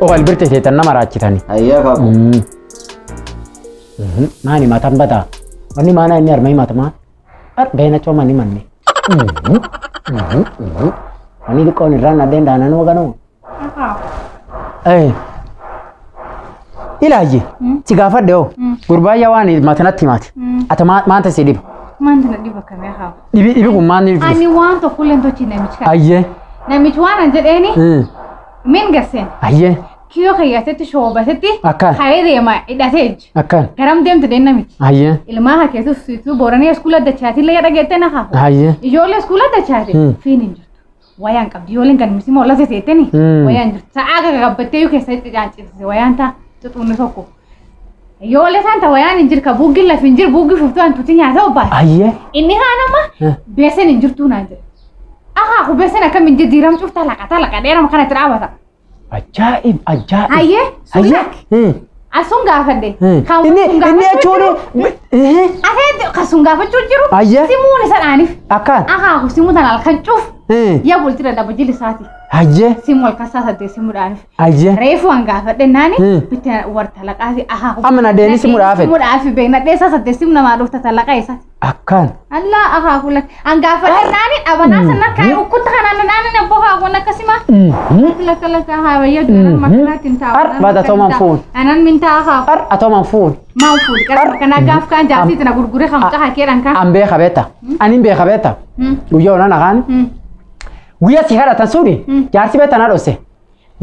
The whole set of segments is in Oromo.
Wal birte teetan nama raachitani. Ayyee akaakuu. Maani matan badaa. Wanni maana inni arma himata maa? Ar beena cooma ni manni. Wanni xiqqoon irraan addeen daanan waganoo. Ilaayye si gaafadhe hoo gurbaan waan matanatti himaati. Ati maanta si dhiba? Maanti na dhiba kamee haa. Dhibi dhibi kun maal ni dhufe? Ani waan tokko illee hin tolchine namichi kana. Ayyee. Namichi waan an jedheeni min gasseen Ayyee. kiyyoo kiyyatetti shoobatetti Akkaan. ka'ee deema hidhatee ija. Akkaan. Garam deemte deen namichi. Ayyee. Ilmaa hakeetuuf siituu booranii iskuula dachaatillee dhageettee na haafu. Ayyee. Ijoollee iskuula dachaate fiin hin jirtu. Wayaan qabdi ijoolleen kan misi moolla seeteetteni wayaan jirtu. Sa'aa gagabbattee yoo keessatti caancifte wayaan ta'a xuxuunni tokko. Ijoollee isaan ta wayaan hin jiru ka buuggiin lafi hin jiru buuggii fuftuu hantuuti nyaata obbaate. Ayyee. Inni kaan amma beesen hin jirtuu naan jedhe. Akaaku beesen akkam hin jijjiiram cufta laqa talaqa dheerama kana itti dhaabata. Ajaa'ib ajaa'ib. Ayyee sun Ayyee. lakki. Asuun gaafadhe. Kan Inni sun inni gaafachuu jechuun jiru. Asee kan sun gaafachuu jiru. Ayyee. Simuun isa dhaaniif. Akkaan. Akaaku simuu tana halkan cuf. Yaa bultii dadhaba jili isaati. Ayyee. Simuu halkan isaa saddeet simuu dhaaniif. Ayyee. Reefu an gaafadhe naani bitte warra talaqaati akaaku. Amma nadheenis simuu dhaafete. Simuu dhaafi beek nadhee isaa saddeet simu namaa dhufta talaqa isaati. Akkaan. Allah akaaku lak. An gaafadhe naani dhabanaa sana kaa'e ukkuta kanaan naani abboo haakuun akkasuma. Laka laka haa wayya duran makanaatiin taa'u. Ar baata tooman fuun. Anan mintaa akaaku. Ar atooman fuun. Maal fuudhi qara kana gaaf kaan jaartii tana gurguree kan mucaa hakeedhaan kaan. An beeka beekta. Ani beeka beekta. Guyyaa onaan akaan. Guyyaa si kadhatan suni jaarsi beekta na dhosse.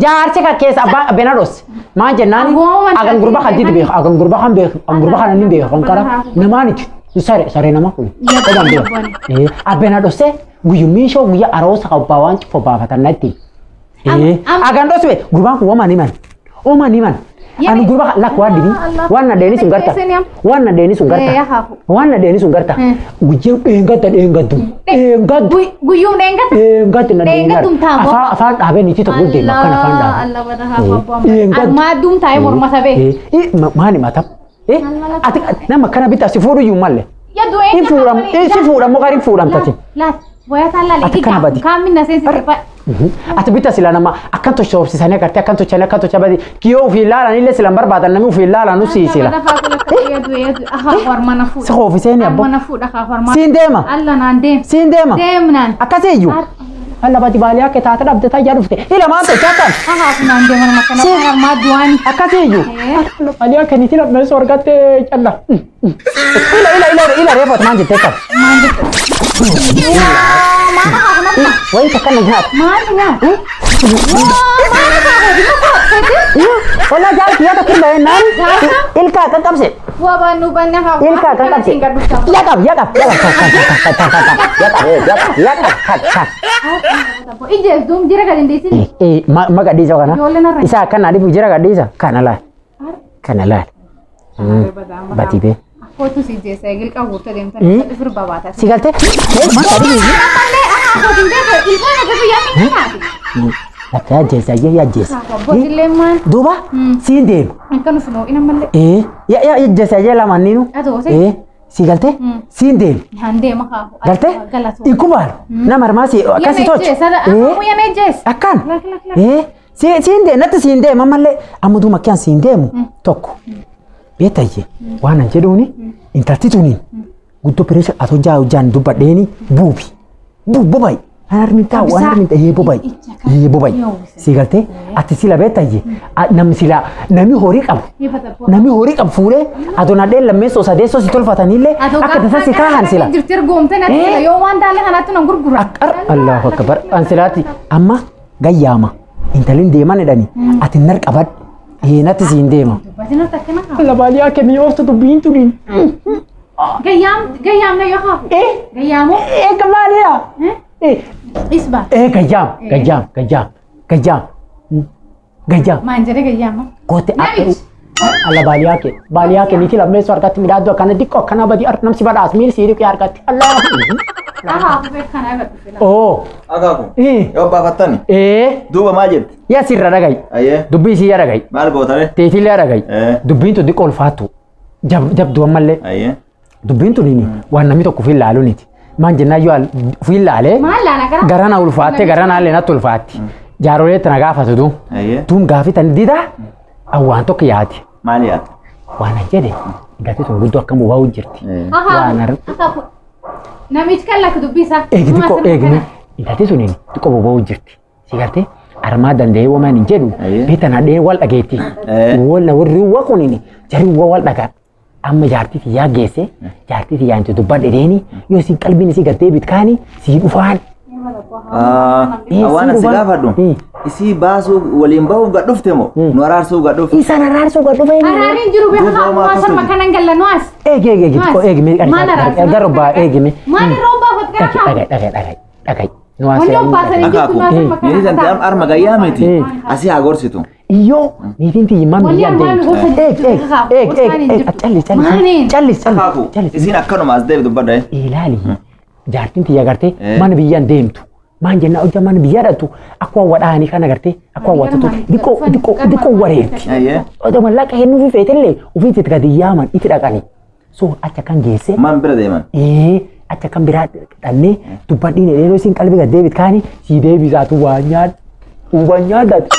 Jaarsi kan keessa abbaa abbee na dhosse. Maan jennaan Agoo agan gurba kan didi beeka agan gurba kan beeka agan gurba kan inni beeka kan kara namaaniti. Sare sare nama kun. Qoban beeka. Abbee na dhosse guyyummiin shoo guyyaa aroosa abbaa waan cufo baafatan natti. Agan dhosse gurbaan kun woman himan. Woman himan. Ani gurba lakk waan dibi waan na deeni sun garta. Waan na deeni sun garta. Waan na deeni sun garta. Guyyaa dheengadda dheengaddu. Dheengaddu. Guyyuun dheengadda. Dheengaddu na deeni. Dheengaddum taa'u. Afaan afaan dhaabee niitii tokko deema akkana afaan dhaabee. Allah bada haa abbaa. Armaa duum taa'ee morma sabee. Maali mata? Ati nama akkana bitaa si fuudhu iyyuu malle. Yaa du'ee. In fuudham si fuudhamu gari fuudhamtati. Laat wayaa taan laala. Ati kana badi. Kaan minna seensise fa'a. Ati bitta sila nama akkan tochoobsisanii agartee akkan tochanii akkan tochaa badi kiyyoo ofii ilaalan illee silan barbaadan namni ofii ilaalan nu sii sila. Si hoofisee abbo. Siin deema. Allah naan deem. Siin deema. Deem naan. Akkasii iyyuu. Alla badi baalii akka taate dhabde tayyaa dhufte. Ila maal tochaa kan? Akaaku naan deem morma kana armaa du'aan. Akkasii iyyuu. Alla baalii akka niitii lammeessoo argatte calla. Ila ila ila ila reefu ati maal jettee kan? Maal jette? Maal akaaku namni? Wayi takka na nyaata. Maal nyaata? Maal akaaku Walaa jaal kiyyaa tokko hin naan ilkaa qaqqabse. Waa baannu banne akaaku. Ilkaa qaqqabse. Yaa qab yaa qab yaa qab yaa qab yaa qab yaa qab yaa qab. Ijjees duum jira gadi hin dhiisin. Eh ma gadhiisa kana. Ijoolleen har'a. Isa akkana dhibu jira gadhiisa kana laal kana laal. Bati bee. Akkootu si ijjeessa eegil qabu guurta deemtan ifir babaata. Si galtee? Ma sadii. Ammallee akaaku hin beeku ilkaan akkasii yaa min nyaati. Lakka yaajjeessa ayyee yaajjeessa. Abbootillee maal Duuba siin deema. akka nuuf noo ammallee. Eh yaa yaajjeessa ayyee lamaan niinu. Atoo si. Eh si galtee? Siin deema. Naan deema kaafu. Galtee? Ikkubaal nama armaa si akkasii tolchu. Akaakuu yana ijjeessa. Akkaan. Lak lak lak. Eh siin deema natti siin deema ammallee amma duuma akkaan siin deemu tokko. Beektayye waan an jedhuuni intalti tuniin guddoo pireesha atoo jaa hojjaan dubbadheeni buubi. Buub boba'i. An armin taa'u an armin ta'e boba'i. Ee boba'i. Si galtee ati sila beektayye namni sila namni horii qabu. Namni horii qabu fuudhee atoo nadheen lammeessoo sadeessoo si tolfataniillee akka tasa si kaahan sila. Jirti ergoomte natti sila yoo waan daalee kanaatti nan gurgura. Akkar Allahu akbar an silaati amma gayyaama intalin deeman jedhani ati nar qabadhu ee natti siin deema. Dubbatiin harta akkana kaafu. Labaaliyaa kennii ooftu dubbiin tuniin. Gayyaam gayyaam na yoo kaafu. Gayyaamoo. Ee gabaaliyaa. Ee Isba. ee gayyaam gayyaam gayyaam gayyaam gayyaam Maan jedhee gayyaama. goote Namichi. Alla baaliyaa kee baaliyaa kee niitii lammeessoo harkatti midhaaddu akkana diqqoo akkana badii namsi badhaas miil sii dhiqee harkatti Allah. Akaaku beekanaa gadhu fila. Oo. Akaakuu. Yoo baafattani. Ee Duuba maal jette? yaa sirra dhagayi. Ayyee. Dubbii isii yaa dhagayi. Maal gootare? Teetillee yaa dhagayi. Dubbiin tun diqqoo ulfaattu. Jabdu ammallee. Ayyee. Dubbiin tun waan namni tokko ofiin laaluuniti. Maan jennaan yoo ofiin laalee Maal laala gara? garana ulfaattee garana illee natti ulfaatti. Jaarolee tana gaafatu duun. Ayyee. Duun gaafii tan didaa waan tokko yaati. Maali yaadda? Waan an jedhe intalti tun guddoo akkam boba'u jirti. Waan Akaaku. Namichi kan lakki dubbii isaa. Eegi xiqqoo eegi intalti sun xiqqoo boba'u jirti. Si gartee armaa danda'ee wamaan hin jedhu Ayyee. beektan hadhee wal dhageetti. Wal warri waa kunin jarri waa wal dhagaa. Amma jaartii tiyyaa geesse jaartii tiyyaa inti dubbadhe deeni yoo isin qalbiin isii gartee bitkaani sii dhufaan. Waan asi gaafadhu. Isii baasuu waliin bahuuf gad dhufte moo nu araarsuuf gad dhufte? Isaan araarsuu gad dhufee. Araariin jiru beekaa Duuba homaa akkuma akkas sarma hojii. kanan gallanuu as. Eegi eegi eegi xiqqoo eegi mee Maal araarsa? gargar obbaa eegi mee. Maal irra obbaafat gara Dhaga'i kaafu? dhaga'i dhaga'i dhaga'i. Wanni obbaasanii jirtu Akaakuu. maal sarma Niitii kana? tante arma gayyaa miti. Asii haa gorsitu. Iyyoo niitiin tiyyi maal Wanni biyya armaan deemtu. gosa Eeg jirtu eeg kaafu. eeg Gosaan eeg hin eeg jirtu. callis callis Maaliin? callis callis Akaakuu. callis. Isiin akkanuma as deebi dubbadha. Ilaali jaartiin tiyya gartee Eh. mana biyyaan deemtu. Maan jennaa hojja mana biyyaa dhattu akka waan wadhaanii kana gartee akka waan watatu diqqoo diqqoo diqqoo wareerti. Ayyee. Odoo mallaqa kennuufi feetellee ofiitti itti gadi yaaman itti dhaqani. So acha kan geesse Maan bira deeman. ee acha kan biraa dhannee dubbadhiin dheeroo isiin qalbii gad deebit kaani sii deebisaatu waa nyaadhu. Uban nyaadhati.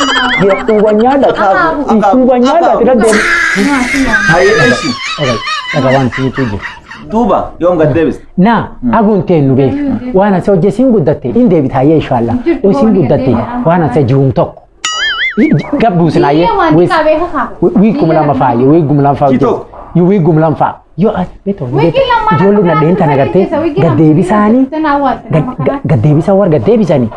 Uban nyaadhati. Uban nyaadhati irra deemu. Hayyee ishi. Dhagaa dhagaa waan siinitu jiru. Duuba yoom gad deebiste? Na aguun teen nu beek. Waan asii hojjesiin guddatte hin deebitaayyee inshallah. Isiin guddatte waan asii jiruun tokko. Gabbuusin ayyee. Waan xiqqaa beekaa kaafu. Wiigum lama faayyee wiigum lama faa Ji tokko. Wiigum lama faa. Yoo as beektu Wiigii lamaan ijoolleen nadheen tana gartee gaddeebisaanii gaddeebisaa warra gaddeebisanii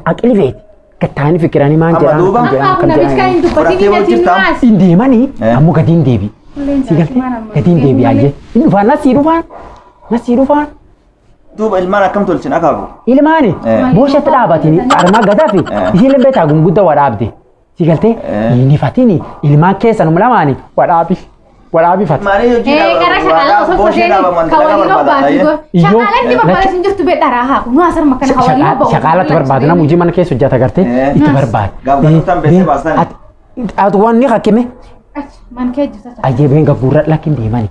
aqili feeti. Gattaanii fikiranii maan Amma jedhaan duuba? akkam jedhaan Akaaku akkam namichi kan jedhaan. hin dubbatin Fudhattee wal inni jirtaa? as. Hin deemanii ammoo gadi hin deebi. Si galtee gadi hin deebi ayyee. Hin dhufaan nasii dhufaan nasii dhufaan. Duuba ilmaan akkam tolchin akaakuu? Ilmaani Eh. booshatti dhaabatini armaa gadaa fi Eh. isiillee beektaa gungudda wadhaabde. Si galtee Eh. hin ifatini ilmaan keessanuma lamaani wadhaabi wadhaabifate. Maanii hojii Gara shaqalaa osoo booshee fateen dhaabaman ka waliin barbaada. obbaatu. Iyyoo. Shaqalaan ni barbaada sin jirtu beedharaa haaku. Nu asarma kana ka waliin obba'u. Shaqaalatti barbaadu nama hojii mana keessa hojjata gartee Eh. itti barbaadu. Gaaf gaafatan beessee baasani. Ati waan ni hakkime Man kee jirta. ayyee been gagguurra lakki hin deemani.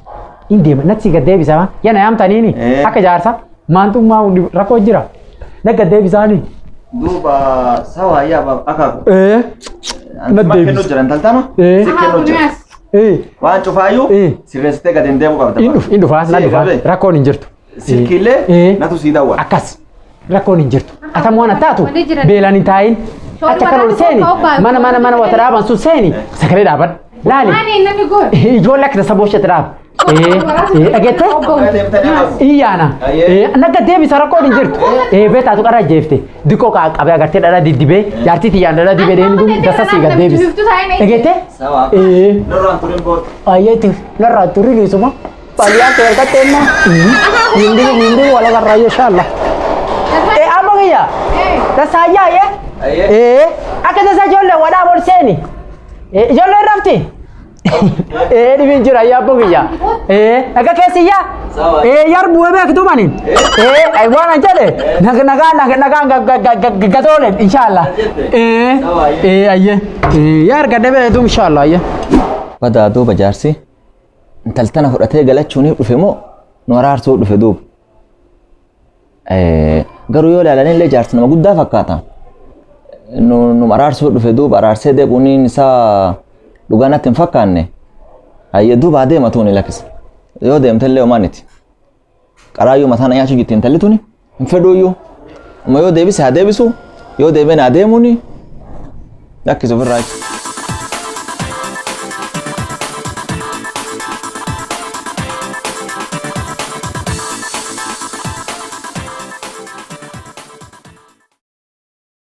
Hin deeman natti gad deebisa yana yaamtaniini Eh. akka jaarsa maantummaa hundi rakkoo jira. Na gad deebisaani. Duuba sawa yaa akaakuu. Ee. Na Anti kennuu deebisa. jira intaltama? Eh. Si kennuu jira. Ee. Waan cufaayyuu Eh. sirreessitee gad hin deemu qabda. Hin dhuf hin dhufaa na Si dhufaa eegalee. rakkoon hin jirtu. Silkiillee Eh. natu sii dawwa. Akkas rakkoon hin jirtu. Atam waan taatu Wanni jiran. beelaan hin taa'in. Shoorri Acha kan ol waraabbi seeni tokko obbaa- mana mana mana wata dhaaban sun seeni sagalee dhaaban. Laali Maani namni goor. ijoollee akka tasa booshatti dhaaba. Ee dhageette iyyaana. Nagga deebisa rakkoon hin jirtu. Ee beektaatu qara jeefte diqqoo qabee agartee dhadhaa diddibee jaartii tiyyaan dhadhaa dibee deemni dum dasa sii gad deebisa. Dhageette? Sawa. Ee. Nurraan turin booda. Ayyeeti narraa turri dhiisuma. Baadiyyaa kee argatte immoo. Hindigu hindigu wal agarraa inshallah. Ee amma kiyya. Tasaa yaa'ee. Ayyee. Ee akka tasaa ijoollee wadhaa bol seeni. Ee ijoollee rafti. Ee dhibiin jira yaa abbo kiyya. Ee naga keessiyyaa. Sawa. Ee yar bu'ee beektu manin. Ee waan an jedhe nagaa nagaa gatoole inshallah. Ee ee ayyee. Ee yaa argadhe beektu inshallah ayyee. Badaa duuba jaarsi intaltana fudhatee galachuuniif dhufe moo nu araarsuu dhufe duuba. Garuu yoo ilaalan illee jaarsi nama guddaa fakkaata. Nu nu araarsuu dhufe duuba araarsee deebi'uun isaa dhugaa natti hin fakkaanne. Hayyee duuba adeema tuuni lakkisa. Yoo deemte illee homaa miti. Qaraayyuu mataa na nyaachuu jirti intalli tuni hin fedhuuyyuu. Amma yoo deebise haa deebisu yoo deebine haa deemuuni lakkisa ofirraa.